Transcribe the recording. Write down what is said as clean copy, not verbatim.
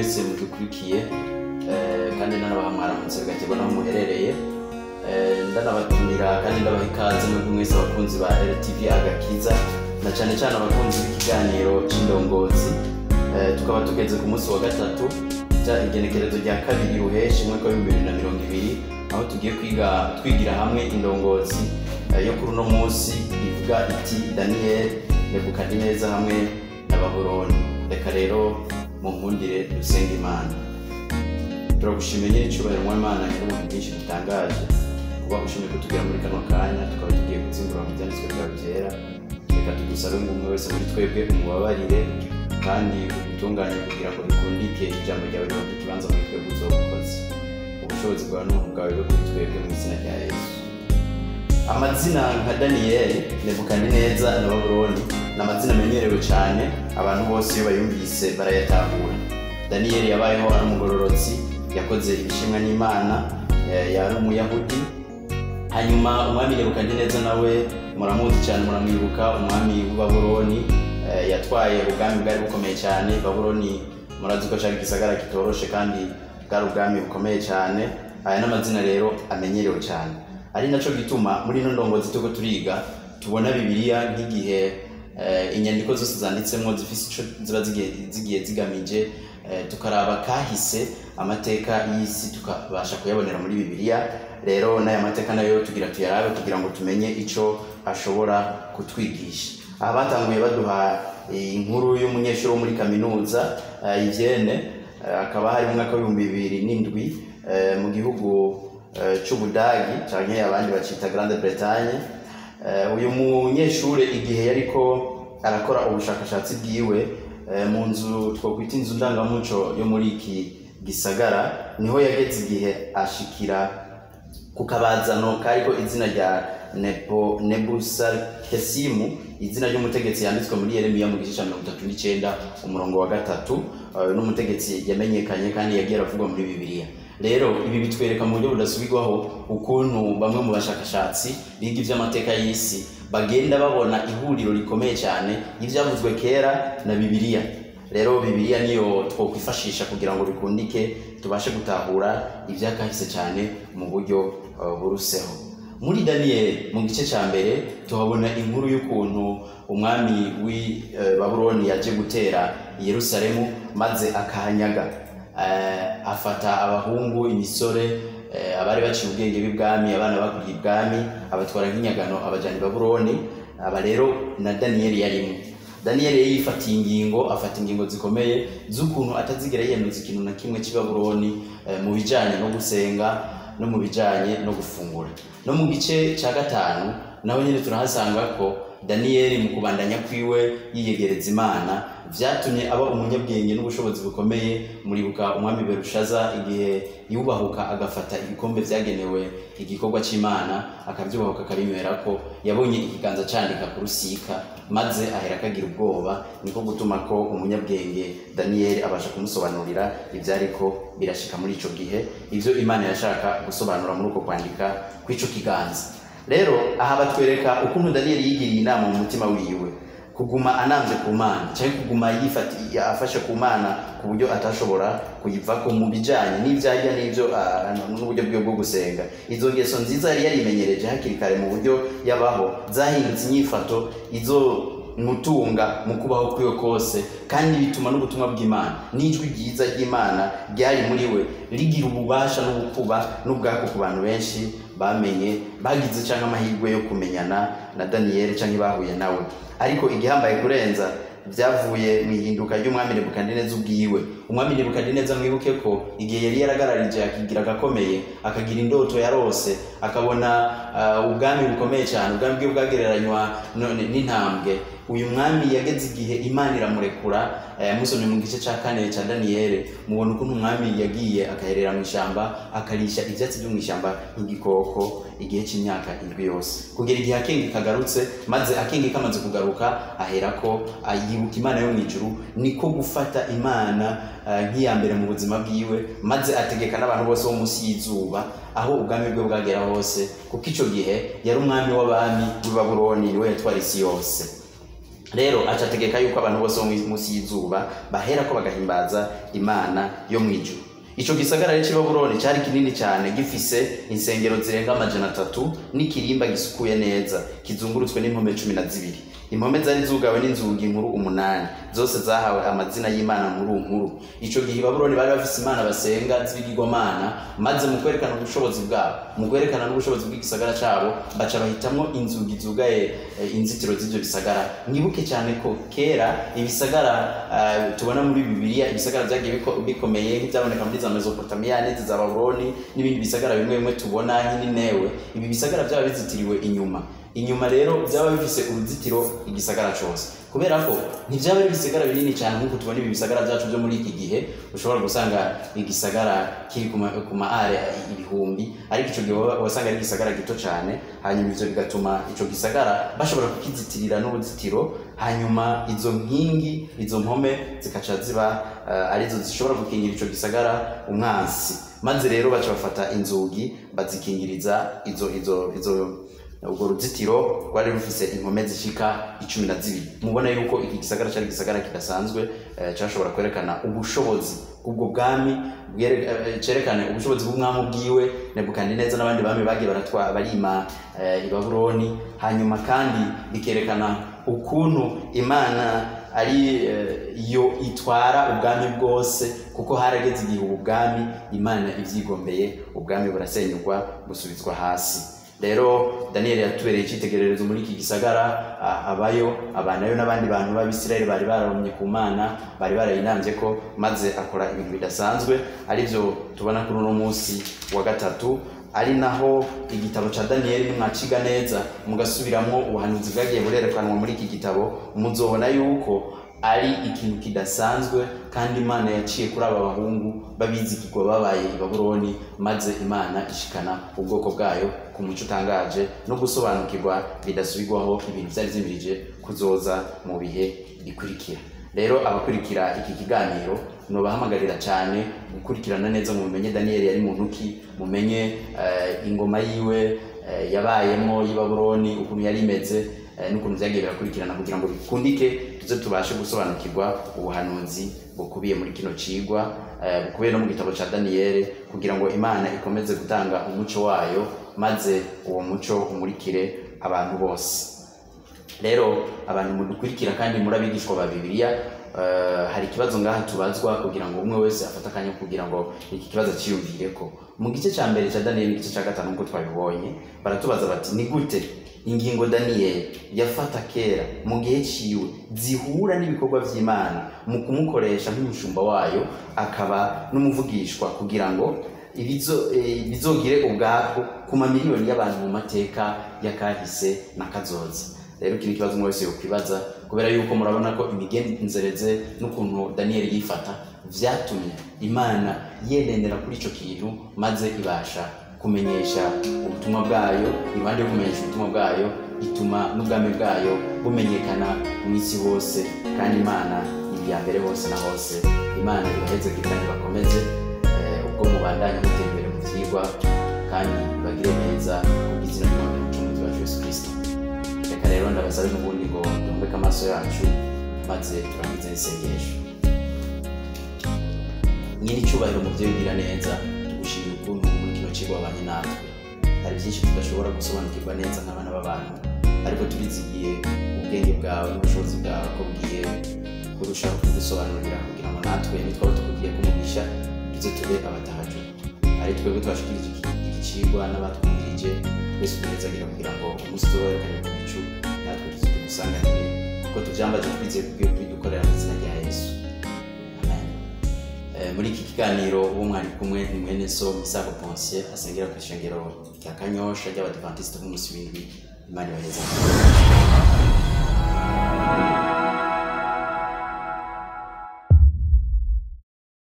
Mwese mudukurikiye, kandi ndanabaha mwaramutse bigaterwa n'aho muherereye. Ndanabatumira kandi ndabaha ikaze mwebwe mwese abakunzi ba RTV Agakiza, na cyane cyane abakunzi b'ikiganiro c'indongozi. Tukaba tugeze ku munsi wa gatatu, igenekerezo rya 2 Ruheshi umwaka wa 2020, aho tugiye kwiga twigira hamwe indongozi yo kuri uno munsi ivuga iti Daniel, Nebukadineza hamwe na Babuloni. Reka rero munkundire dusenge Imana. Turagushimiye nyir'icyubahiro, Mwami Imana nyir'ubuntu bwinshi butangaje, kuba ushimye kutugera muri kano kanya, tukaba tugiye gutsindura mu byanditswe byawe byera. Reka tugusabe ngo umwe wese muri twebwe umubabarire kandi udutunganye kugira ngo bikundike ijambo ryawe ribone ikibanza muri twebwe uzoba ukoze. Ubushobozi bwawe n'ubuntu bwawe bube kuri twebwe, mu izina rya Yesu. Amazina nka Daniyeli, Nebukadineza na Babuloni ni amazina amenyerewe cyane, abantu bose iyo bayumvise barayatahura. Daniyeli yabayeho ari umugororotsi, yakoze ibishimwa n'Imana, yari umuyahudi. Hanyuma umwami Nebukadineza nawe muramuzi cyane, muramwibuka, umwami w'i Babuloni, yatwaye ubwami bwari bukomeye cyane. Babuloni murazi ko cyari igisagara kitoroshe kandi bwari ubwami bukomeye cyane. Aya n'amazina rero amenyerewe cyane, ari naco gituma muri ino ndongozi turiko turiga tubona Bibiliya nk'igihe inyandiko zose zanditsemwo zifise ico ziba zigiye zigamije, tukaraba kahise, amateka y'isi tukabasha kuyabonera muri Bibiliya. Rero n'aya mateka nayo tugira tuyarabe kugira ngo tumenye ico ashobora kutwigisha. Aha batanguye baduha inkuru y'umunyeshuri wo muri kaminuza i Vienne, akaba hari mu mwaka wa 2007, mu gihugu c'Ubudagi canke abandi bacita Grande Bretagne. Uyu munyeshure igihe yariko arakora ubushakashatsi bwiwe mu nzu twokwita inzu ndangamuco yo muri iki gisagara, niho yageze igihe ashikira ku kabazano kariko izina rya Nepo Nebusakesimu, izina ry'umutegetsi yanditswe muri Yeremiya mu gice ca 39 umurongo wa 3, n'umutegetsi yamenyekanye kandi yagiye aravugwa muri Bibiliya. Rero ibi bitwereka mu buryo budasubirwaho ukuntu bamwe mu bashakashatsi biga ivy'amateka y'isi bagenda babona ihuriro rikomeye cyane y'ivyavuzwe kera na Bibiliya. Rero Bibiliya niyo twokwifashisha kugira ngo bikundike tubashe gutahura ivyakahise cyane mu buryo buruseho. Muri Daniyeli mu gice cya mbere tuhabona inkuru y'ukuntu umwami w'i Babuloni yaje gutera i Yerusalemu maze akahanyaga. Afata abahungu, imisore, abari baciye ubwenge b'ibwami, abana bakuriye ibwami, abatwara nk'inyagano, abajana i Babuloni. Aba rero na Daniyeli yarimo. Daniyeli yari yifatiye ingingo, afata ingingo zikomeye z'ukuntu atazigera yiyanduza ikintu na kimwe cy'i Babuloni, mu bijanye no gusenga no mu bijanye no gufungura. No mu gice cya gatanu naho nyine turahasanga ko Daniyeli mu kubandanya kwiwe yiyegereza Imana vyatumye aba umunyabwenge n'ubushobozi bukomeye. Muribuka umwami Berushaza igihe yubahuka agafata ibikombe vyagenewe igikorwa c'Imana, akavyubahuka akabinywerako, yabonye ikiganza candika ku rusika maze ahera akagira ubwoba. Niko gutuma ko umunyabwenge Daniyeli abasha kumusobanurira ivyariko birashika muri ico gihe, ivyo Imana yashaka gusobanura muri uko kwandika kw'ico kiganza. Rero aha batwereka ukuntu Daniyeli yigiriye inama mu mutima wiwe kuguma anamvye ku Mana, canke kuguma afashe ku Mana ku buryo atashobora kuyivako mu bijanye n'ivyo arya n'ivyo n'uburyo bwiwe bwo gusenga. Izo ngeso nziza yari yarimenyereje hakiri kare mu buryo yabaho zahindutse inyifato izo mutunga mu kubaho kwiwe kose, kandi bituma n'ubutumwa bw'Imana n'ijwi ryiza ry'Imana ryari muri we rigira ububasha n'ubukuba n'ubwako ku bantu benshi bamenye, bagize canke amahirwe yo kumenyana na Daniyeli canke bahuye nawe. Ariko igihambaye kurenza byavuye mu ihinduka ry'umwami Nebukadineza ubwiwe. Umwami Nebukadineza, mwibuke ko igihe yari yaragararije akigira agakomeye, akagira indoto yarose, akabona ubwami bukomeye cyane, ubwami bwe bwagereranywa n'intambwe. Uyu mwami yageze igihe Imana iramurekura. Musomye mu gice cya kane cya Daniyeli mubona ukuntu umwami yagiye akaherera mu ishyamba, akarisha ibyatsi byo mu ishyamba nk'igikoko igihe cy'imyaka 7 yose, kugera igihe akenge kagarutse. Maze akenge kamaze kugaruka aherako yibuka Imana yo mu ijuru, niko gufata Imana nk'iya mbere mu buzima bwiwe, maze ategeka n'abantu bose bo munsi y'izuba aho ubwami bwe bwagera hose, kuko ico gihe yari umwami w'abami w'i Babuloni, niwe yatwara isi yose. Rero acategeka yuko abantu bose bo munsi y'izuba bahera ko bagahimbaza Imana yo mu ijuru. Ico gisagara rero c'i Babuloni cari kinini cyane, gifise insengero zirenga 300 n'ikirimba gisukuye neza kizungurutswe n'impome 12. Impome zari zugawe n'inzugi nkuru 8, zose zahawe amazina y'Imana nkuru nkuru. Ico gihe Babuloni bari bafise imana basenga z'ibigirwamana, maze mu kwerekana ubushobozi bwabo, mu kwerekana n'ubushobozi bw'igisagara cabo, baca bahitamwo inzugi zugaye inzitiro z'ivyo bisagara. Mwibuke cyane ko kera ibisagara tubona muri Bibiliya, ibisagara vyagiye bikomeye nk'ivyaboneka muri za Mesopotamia n'izi za Babuloni n'ibindi bisagara bimwe bimwe tubona nk'Ninewe, ibi bisagara vyaba bizitiriwe inyuma. Inyuma rero byaba bifise uruzitiro igisagara cose, kubera ko ntivyaba ari ibisagara binini cyane nk'uko tubona ibi bisagara byacu byo muri iki gihe. Ushobora gusanga igisagara kiri ku ma are ibihumbi, ariko ico gihe wasanga ari igisagara gito cyane. Hanyuma ivyo bigatuma ico gisagara bashobora kukizitirira n'uruzitiro, hanyuma izo nkingi, izo mpome zikaca ziba arizo zishobora gukingira ico gisagara umwansi. Maze rero baca bafata inzugi bazikingiriza izo izo izo ubwo ruzitiro rwari rufise impome zishika 12. Mubona yuko iki gisagara cari igisagara kidasanzwe, cashobora kwerekana ubushobozi bw'ubwo bwami, cerekana ubushobozi bw'umwami bwiwe Nebukadineza n'abandi bami bagiye baratwa barima i Babuloni. Hanyuma kandi bikerekana ukuntu Imana ari yo itwara ubwami bwose, kuko harageze igihe ubwami Imana ivyigombeye, ubwami burasenyurwa busubizwa hasi. Rero Daniel yatubereye icyitegererezo muri iki gisagara, abayo abanayo n'abandi bantu b'Abisirayeli bari bararumye ku Mana, bari barayinambye ko, maze akora ibintu bidasanzwe, arivyo tubona kuri uno munsi wa gatatu. Ari naho igitabo ca Daniel nimwaciga neza mugasubiramwo ubuhanuzi bwagiye burerekanwa muri iki gitabo, muzobona yuko ari ikintu kidasanzwe, kandi Imana yaciye kuri aba bahungu babizigirwa babaye i Babuloni, maze Imana ishikana ubwoko bwayo ku muco utangaje no gusobanukirwa bidasubirwaho ibintu vyari vyimirije kuzoza mu bihe bikurikira. Rero abakurikira iki kiganiro nobahamagarira cyane gukurikirana neza, mumenye Daniel yari muntu ki, mumenye ingoma yiwe yabayemo y'i Babuloni ukuntu yari imeze, n'ukuntu vyagiye birakurikirana, kugira ngo bikundike tuze tubashe gusobanukirwa ubuhanuzi bukubiye muri kino cigwa, bukubiye no mu gitabo ca Daniel, kugira ngo Imana ikomeze gutanga umuco wayo, maze uwo muco umurikire abantu bose. Rero abantu mudukurikira kandi muri abigishwa ba Bibiliya, hari ikibazo ngaha tubazwa kugira ngo umwe wese afate akanya kugira ngo iki kibazo ciyumvireko. Mu gice ca mbere ca Daniel n'igice ca gatanu nk'uko twabibonye, baratubaza bati ni gute ingingo Daniel yafata kera mu gihe ciwe zihura n'ibikorwa vy'Imana mu kumukoresha nk'umushumba wayo akaba n'umuvugishwa, kugira ngo bizogire ubwako ku mamiliyoni y'abantu mu mateka y'akahise n'akazoza. Rero iki ni ikibazo umwe wese yokwibaza, kubera yuko murabona ko imigenzereze n'ukuntu Daniel yifata vyatumye Imana yenendera kuri ico kintu, maze ibasha kumenyesha ubutumwa bwayo. Iruhande yo kumenyesha ubutumwa bwayo, ituma n'ubwami bwayo bumenyekana mu isi hose, kandi Imana iri ya mbere hose na hose. Imana ibaheze kandi bakomeze ubwo mubandanye mutera imbere mu vyigwa, kandi bagire neza kubw'izina ry'Umwami n'Umucunguzi wacu Yesu Kristo. Reka rero ndabasabe n'ubundi ngo duhumbeke amaso yacu maze turangize isengesho. Nyiri icyubahiro muvyeyi ugira neza, tugushimiye ukuntu muri kino kigo wabanye natwe. Hari byinshi tudashobora gusobanukirwa neza nk'abana b'abantu, ariko turizigiye ubwenge bwawe n'ubushobozi bwawe ko bugiye kurushaho kudusobanurira, kugira ngo natwe nitwaba tukugiye kumugisha tuze tube abatahaju. Ari twebwe twashikirije iki cigwa n'abatwumvirije twese tunezagira, kugira ngo umunsi tuzoberekane ku bicu natwe tuze tugusanganire, kuko tuvyambaje twizeye kugiye kubidukorera mu izina rya Yesu. Amen. Muri iki kiganiro uwo mwari kumwe ni mwene so Misago Ponsier, asengera ku ishengero rya Kanyosha ry'Abadiventiste b'umunsi w'indwi. Imana ibaheze.